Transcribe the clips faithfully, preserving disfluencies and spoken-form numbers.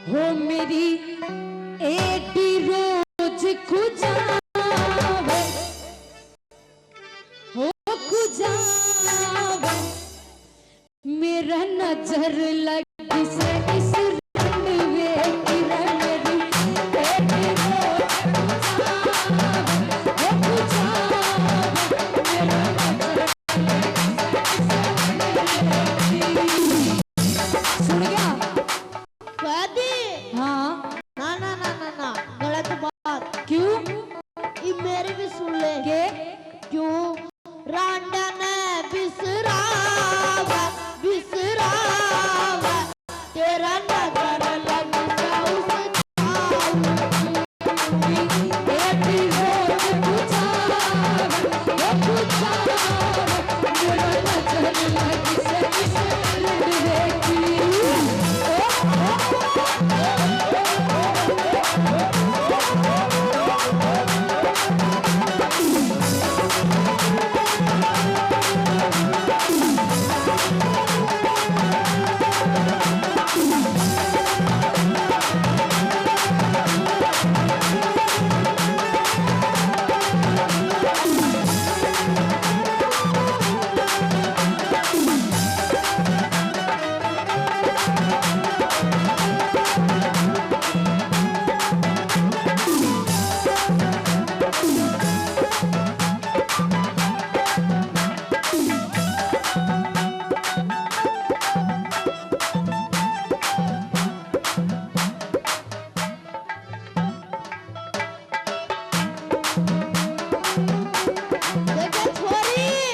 हो मेरी एडी रोज खुजावे, हो खुजावे, मेरा नजर लग से इस रंडवे की रे मेरी एडी रोज खुजावे, हो खुजावे, मेरा नजर लग से इस रंडवे की। सुन गया? कह दी। हाँ। ना, ना, ना, ना, ना, गलत बात। क्यों? ये मेरी भी सुन ले। के? क्यों? रांडा ने बिसरावा, बिसरावा, तेरा नजर लग जा उस छाऊ की। देखो छोरी,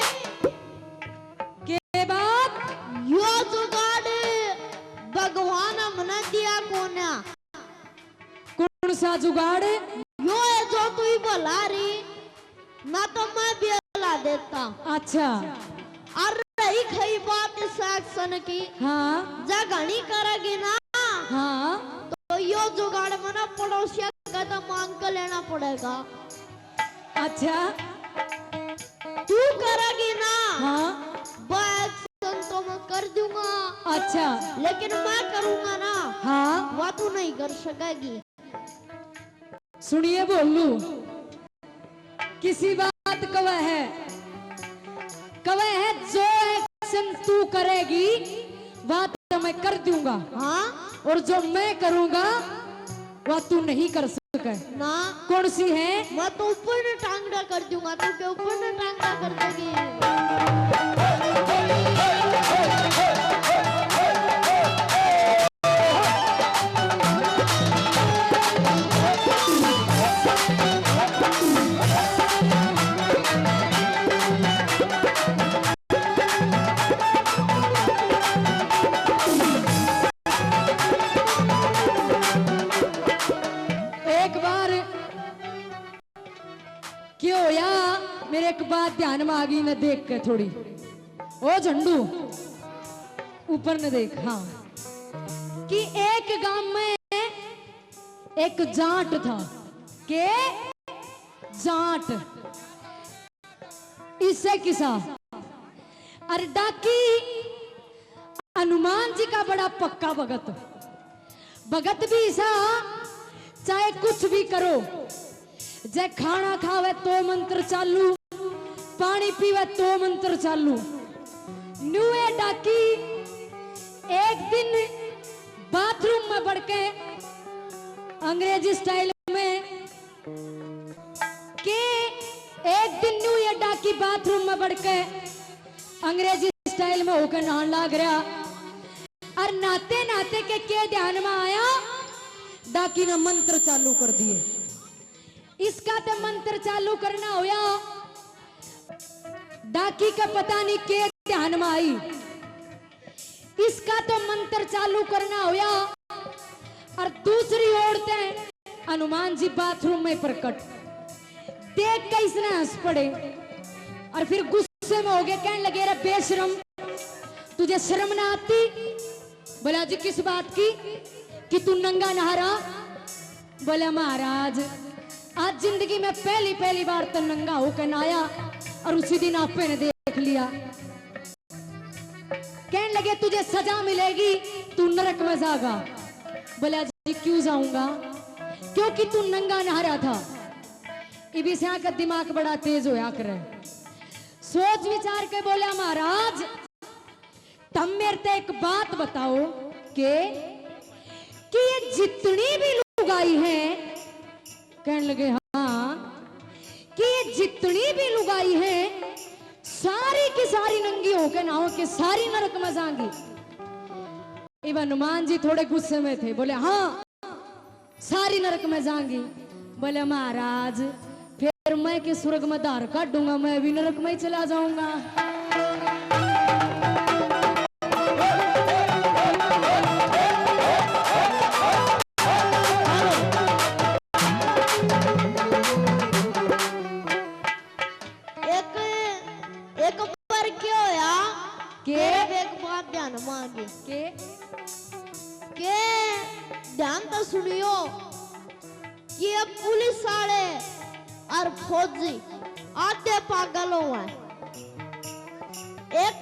के बात? यो जुगाड़ भगवान हमने दिया कोन्या। कौन सा जुगाड़? यो है जो तू ही भला रही, ना तो मैं भी भला देता। अच्छा। और रही खई बात इस action की, हाँ। जा घणी करेगी ना, हाँ। तो यो जुगाड़ मना पड़ोसिया का तो मांग के लेना पड़ेगा। अच्छा। तू करेगी ना, हाँ। वो action तो मैं कर दूंगा। अच्छा। लेकिन मैं करूंगा ना, हाँ। वो तू नहीं कर सकेगी। सुनिए भोलू, किसी बात कवे है, कवे है जो action तू करेगी, वा तो मैं कर दूंगा। हाँ। और जो मैं करूंगा, वा तू नहीं कर सके। ना। कौन सी है? मैं तो ऊपर ने टांगड़ा कर दूंगा, तू के ऊपर ने टांगड़ा कर देगी। एक बार के होया, मेरे एक बात ध्यान में आ गई, न देख के थोड़ी। ओ झंडू, ऊपर न देख, हाँ। कि एक गांव में एक जाट था। के? जाट। इसे किसा? अर डाकी हनुमान जी का बड़ा पक्का भगत। भगत भी इसा, चाहे कुछ भी करो, जै खाना खावे तो मंत्र चालू, पानी पीवे तो मंत्र चालू। न्यूए डाकी एक दिन बाथरूम में बढ़ के अंग्रेजी स्टाइल में के एक दिन न्यू ये डाकी बाथरूम में बढ़ के अंग्रेजी स्टाइल में होकर नहान लाग रहा। और नहाते नहाते के, के ध्यान में आया, डाकी ने मंत्र चालू कर दिए। इसका तो मंत्र चालू करना होया, डाकी का पता नहीं के ध्यान में आई। इसका तो मंत्र चालू करना होया और दूसरी ओर ते हनुमान जी बाथरूम में प्रकट। देख के इसने हंस पड़े और फिर गुस्से में हो गए, कहने लगे, "रे बेशरम, तुझे शर्म ना आती?" बोला, "जी किस बात की कि तू नंगा नहा रहा?" बोला, "महाराज, आज जिंदगी में पहली पहली बार तो नंगा होकर नहाया और उसी दिन आपे ने देख लिया।" कहने लगे, "तुझे सजा मिलेगी, तू नरक में जागा।" बोला, जी क्यों जाऊंगा, क्योंकि तू नंगा नहा रहा था। इब इस यहाँ का दिमाग बड़ा तेज होया करे। सोच विचार के बोला, महाराज, तम मेरे ते एक बात बताओ के कि ये जितनी भी लुगाई है, कहने लगे, हाँ, कि ये जितनी भी लुगाई है, सारी की सारी नंगी होके नहाओ के सारी नरक में जाएंगी। इब हनुमान जी थोड़े गुस्से में थे, बोले, हाँ, सारी नरक में जाएंगी। बोले, महाराज, फिर मैं के स्वर्ग में धार काढूंगा, मैं भी नरक में ही चला जाऊंगा। एक, एक बार क्या होया? के? एक बात ध्यान में आ गई। के? के ध्यान तो सुनियो कि ये पुलिस वाले और फौजी आधे पागल हुए। एक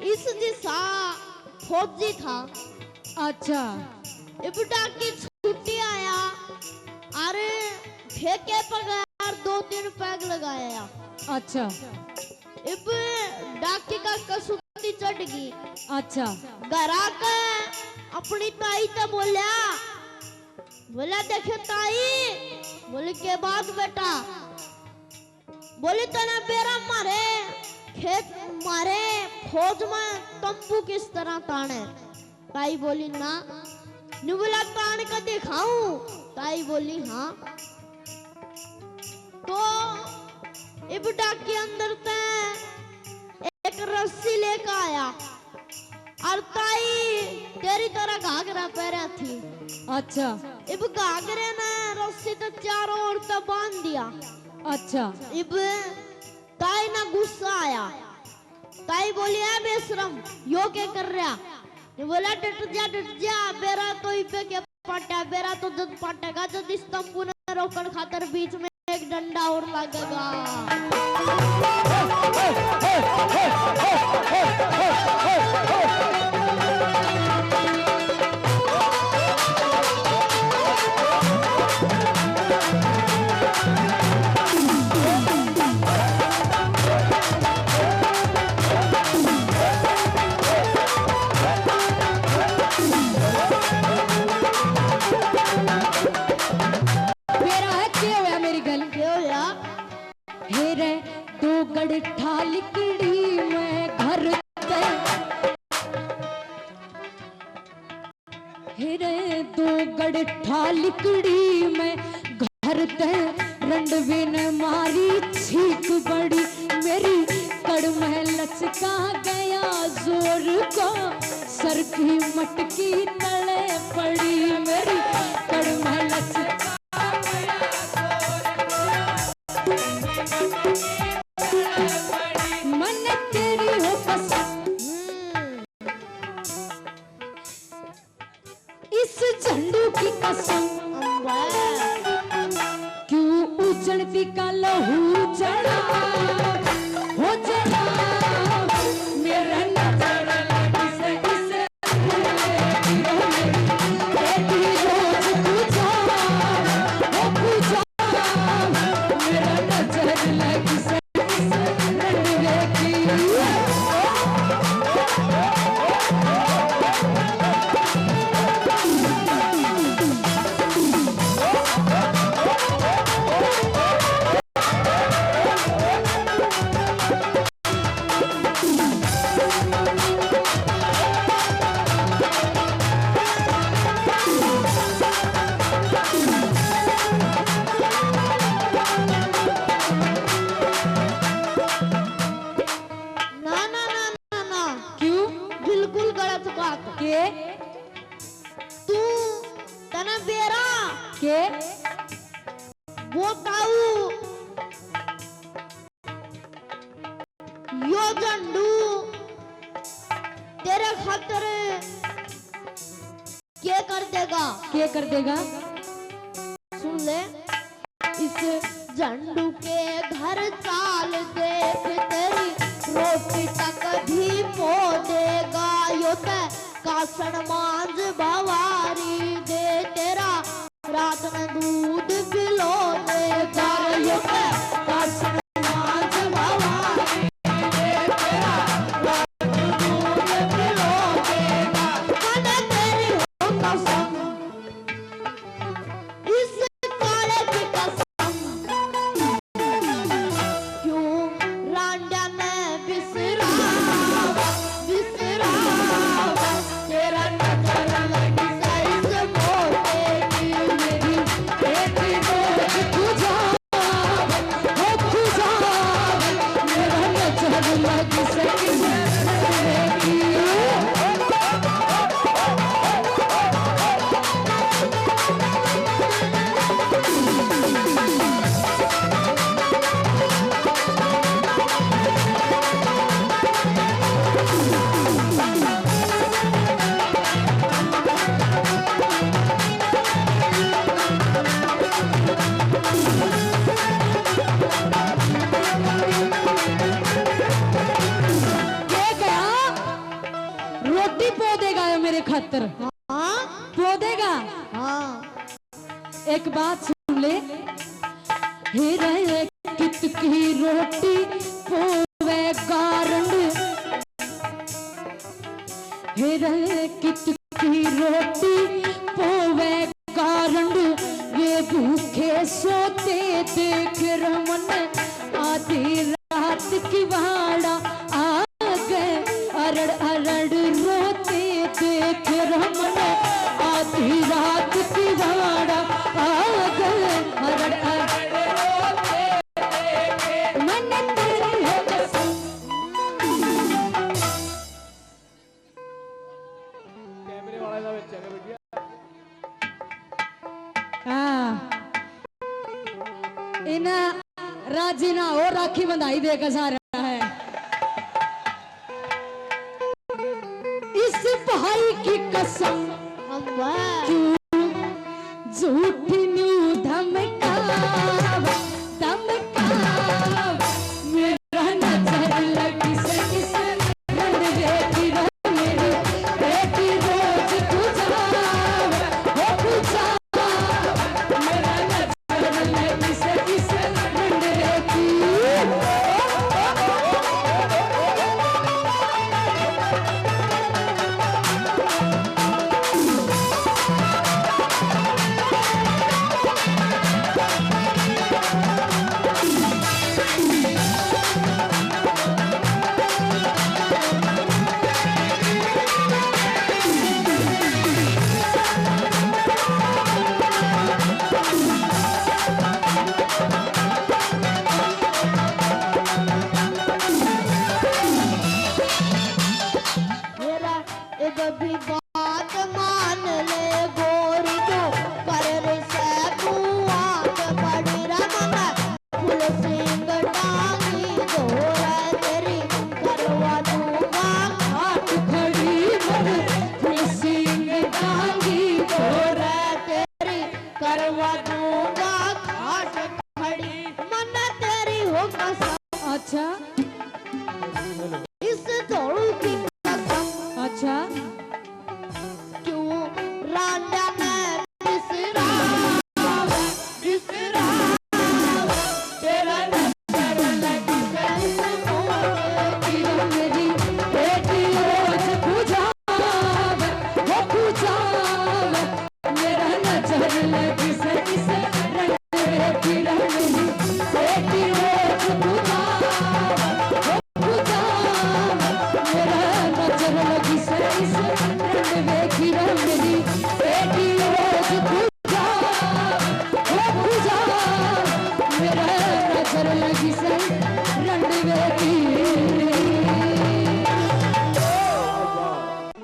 इस जिसा फौजी था। अच्छा। इब डाकी छुट्टी आया, अरे फेंके पगार दो तीन पैग लगाया। अच्छा। इब डाकी का कसूती चढ़ गई। अच्छा। घर आके अपनी ताई ते बोल्या, बोला, देखे ताई, बोली, के बात बेटा? बोली, तने बेरा मारे खेत, मारे फौज में तंबू किस तरह ताने? ताई बोली, ना। न्यू बोला, तान के दिखाऊं? ताई बोली, हाँ। तो इब डाकी अंदर ते एक रस्सी लेकर आया। और ताई तेरी तरह घाघरा पहरा थी। अच्छा। इब घाघरे ने रस्सी तो चारों ओर तक बांध दिया। अच्छा। इब ताई ना गुस्सा आया। ताई बोली, "ए बेशरम, यो के कर रहा?" ये बोला, "डट जा, डट जा, बेरा तो इबे के पाटा, बेरा तो जद पाटेगा जद इस तंबू ने रोकण खातर बीच में एक डंडा और लागेगा।" मेरा है, के होया मेरी गल? के होया? हे रे, दो गड़ठा लिकड़ी मैं घर ते। हे रे, दो गड़ठा लिकड़ी मैं घर ते, रंडवे ने मारी छीक बड़ी, मेरी कड़ में लचका गया जोर को, सर की मटकी तले पड़ी, मेरी कड़ में लचका मन तेरी हो पसंद। इस झंडू की कसम। क्यों उजड़ती का लहू जड़ा हो जड़ा, मेरा नजर लग से इस ना, ना, ना, ना, ना। क्यों? बिल्कुल गलत बात। के? तू तने बेरा। के? वो ताऊ यो झंडू तेरे खातर के कर देगा? के कर देगा? सुन ले। इस झंडू के घर चाल देख, तेरी रोटी तक भी पो देगा। यो ते का बासण मांज भवारी दे तेरा, रात में दूध पिलो दे गायों के। बासण मांज भवारी दे तेरा, रात में दूध पिलो दे गायों के। मैंने तेरी हो कसम, इस काले की कसम। क्यों रांडा में बिसरावा, बिसरावा, तेरा नजर लगी सही से मोटे की मेरी एक रोज खुदा, ओ खुदा, मेरा नजर लगी सही से मोटे की। के कहा, रोटी पो देगा यो मेरे खातर? हाँ। पो देगा? हाँ। एक बात सुन ले। हे रे कित की रोटी पोवे गारंड, हे रे कित की रोटी पोवे गारंड, वे भूखे सोते देख रमन, आधी रात की वाड़ा आ गए, अरड़ अरड़ रोते देख रमन, आधी रात की वाड़ा आ गए, अरड़ अरड़ रोते देख। मैंने तेरी हो कसम। कैमरे वाला ना बच्चा का बेटिया। हाँ। इन्हें राजी ना हो, राखी बंधाई दे के सारे है। इस भाई की कसम, अम्मा। क्यों झूठ